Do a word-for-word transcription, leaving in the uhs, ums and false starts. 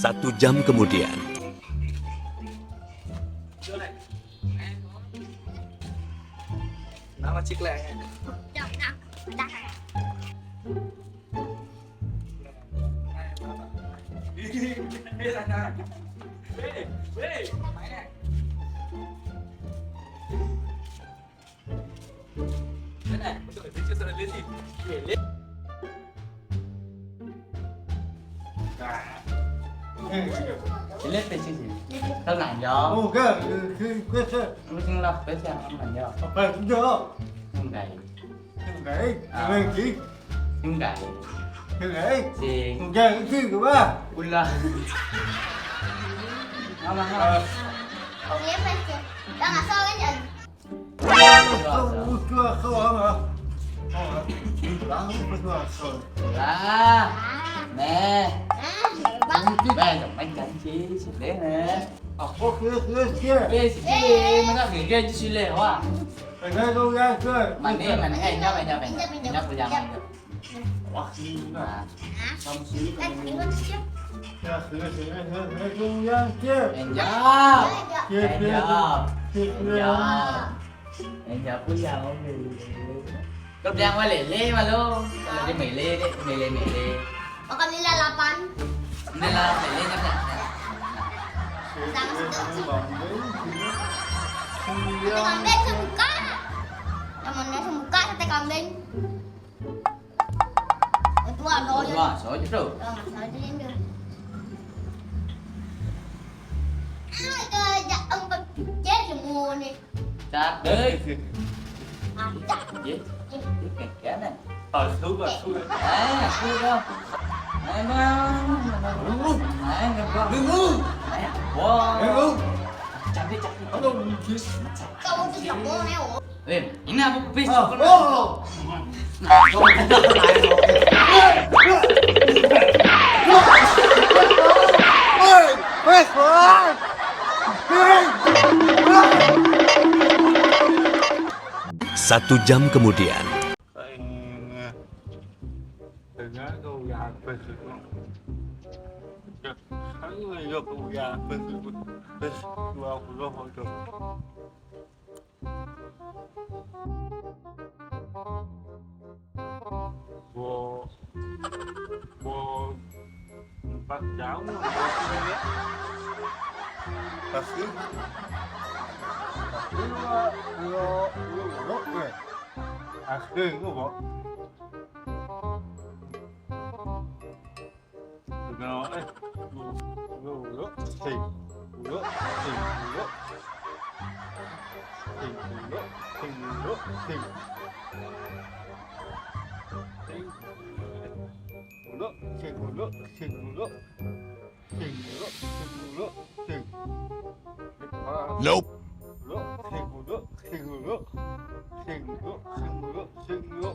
Satu jam kemudian. Nama ciklek? Sila pesi sih. Kau nak jawab? Oh, kan. Kau sing lah pesi yang nak jawab. Apa itu? Enggak. Enggak. Ah. Enggak. Enggak. Enggak. Sing. Enggak itu apa? Ulah. Mama. Dia pesi. Dah ngasal kan? Lah. Nè. Bè, mày gắn chi, xịt đế nè. Bè, xịt đế, mày gắn cái ghê chứ xịt đế hả? Mày nè, mày nè, ê, nhớ mày, nhớ mày, nhớ mày, nhớ mày. Wah, ini nah. Hah? Kamu sini kan. Kan ini siap. Ya, sini, sini, sini, sini, sini, ya, siap. Enjol. Siap, siap, Enjol. Siap, siap. Enjol. Enjol pun ya, oke. Kau bilang wale le malu. Kalau dia mele, dia mele, mele. Makan ni lalapan. Ini lah, mele kan tak? Sama sedap sih. Sate kambing saya buka. Yang mana saya buka sate kambing? Itu ada ya. Wah, soal itu. Oh, masalah aja dia. Ah, itu aja empat. Jadi semua nih. Cak, eh. Ada. Ye. Kene. Asu, asu. Eh, asu dah. Ayo, Bang. Ayo, Bang. Ayo, Bang. Ayo. Wah. Ayo. Cantik, cantik. Aduh, lucu. Kau tuh siapa nih, oh? Eh, ini apa pis? Ah, oh. Satu jam kemudian. Dengar kau ya, apa sih? Dengar kau ya, apa sih? Dua puluh. Bo, bo, empat jam, bo sini ya. Pasti. Pasti lo, lo, lo, lo, eh. Asli lo, bo. Dengar, eh. Lu, lu, lu, sing, lu, sing, lu. Sing, lu, sing, lu, sing. Sing, lu, sing, lu, sing, lu. Sing, lu, sing, lu, sing. Nope. Lu, sing, lu, sing, lu. Sing, lu, sing, lu, sing, lu.